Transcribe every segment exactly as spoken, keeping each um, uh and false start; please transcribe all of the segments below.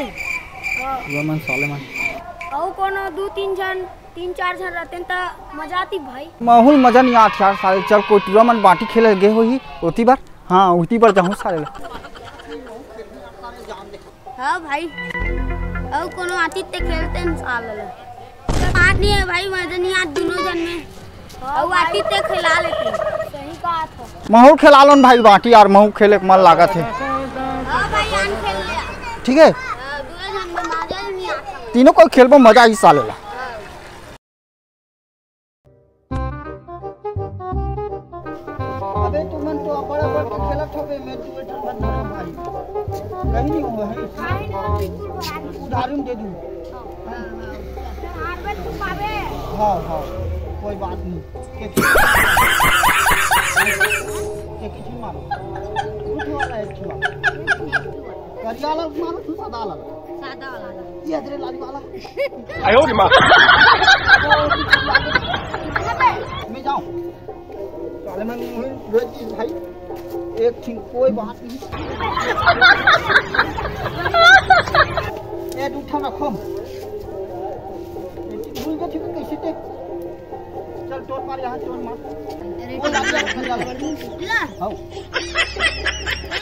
टुरा मन, साले मन। अउ कोनो दू तीन झन, तीन चार झन रहतेन त मजा आती भाई। महूं ल मजा नइ आत यार साले। चल कोई टुरा मन बांटी खेले गे होही ओती बर। हां, ओती बर जाहूं साले ला। हां भाई, अउ कोनो आतित ते खेलतेन साले ला। बात नहीं है भाई, मजा नहीं आत दोनों जन में। अउ आतित ते खेला लेते। सही बात है। महूं खेला लोन भाई बांटी यार, महूं खेले के मन लागत हे। हां भाई, आन खेल ले। ठीक है। हां, दोनों जन में मजा ही नहीं आता। तीनों कोई खेलबो, मजा ही साले ला। अबे तुमन तो अब्बड़ अब्बड़ के खेलत होबे, मैं दू ठन बंदा हूं भाई। कहीं नहीं हुआ है। उधारी में दे दूं। हां, हां, कोई बात नहीं। के, के, के, के मारो। उठ वाला है छुआ। करिया वाला मारो, तू सादा वाला। सादा वाला। ये तेरे लाली वाला। आयो रे मां। मैं जाऊं। साले मन मुंह रोज की भाई। एक ठीक कोई बात नहीं। ए, दू ठन रखो। भूल गए थे कैसे ते। चल, टोर मार, यहां टोर मार। वो लाठी रख, चल। ला। हां।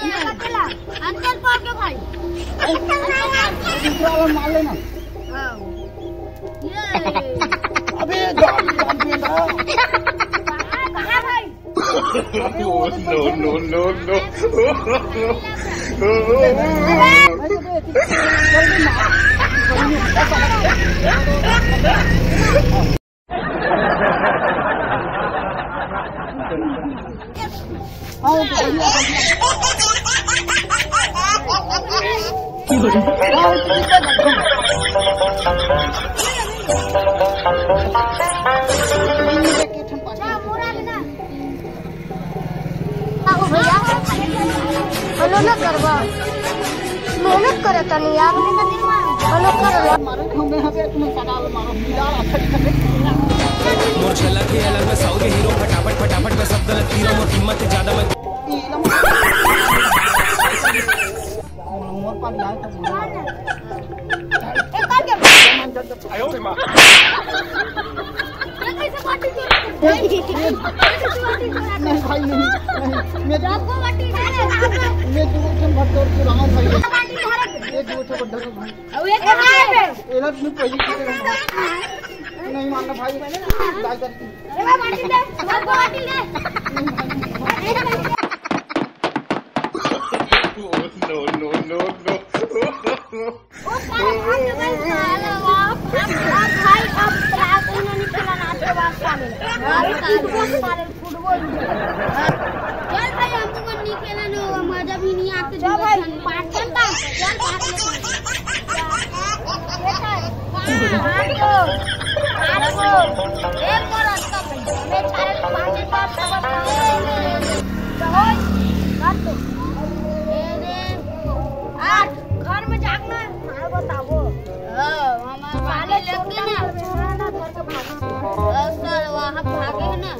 ये पकड़ ला। अंदर पकड़ के भाई। दूसरा वाला मार लेना। हां। ये। अबे, जान, जान दिया ना। कहां, कहां भाई? No, no, no, no। बाबू भैया, हेलो ना करबा, मेहनत करत तनी यार, हेलो कर। मारो, हम यहां पे तुम्हें सदा मारो, यार, अच्छा नहीं करते। मोर छलक के अलग में सौ के हीरो, फटाफट, फटाफट में सब गलत हीरो, मोर हिम्मत ज्यादा में। ये लम- मोर पास लाए तो बोला। एक बार क्या? आयो रे मां। ये कैसे बाटी चोरा? नहीं भाई, नहीं, नहीं। मैं दो, आपको बाटी नहीं है, आपको। मैं दो ठन भर तोड़ के रहा हूं भाई। बाटी नहीं है। ये दो ठन भर तोड़ भाई। अब ये कहां है बे? ये ना तुम पहले की तरह। नहीं मानना भाई। दाई करती। अरे भाई, बाटी दे, आपको बाटी दे। No, no, no, no। ओ साला भाग गए साला, वाह। अब, अब भाई, अब क्लास में नहीं खेलना, आज के बाद साले। अरे साले, साले फुटबॉल। चल भाई, हमको नहीं खेलना, मजा भी नहीं आते चल भाई, पाँच चल का, चल पाँच ले। पाँच गो, पाँच गो। एक और अंत भाई, मैं सारे को पाँच एक बार सबक। तो होय, कर दो। ये दे, आठ। घर में जागना है, बताओ। हाँ, हमारे साले पार्टी लगते ना। ना, घर के बाहर। हाँ, सर, वहाँ भागे ना।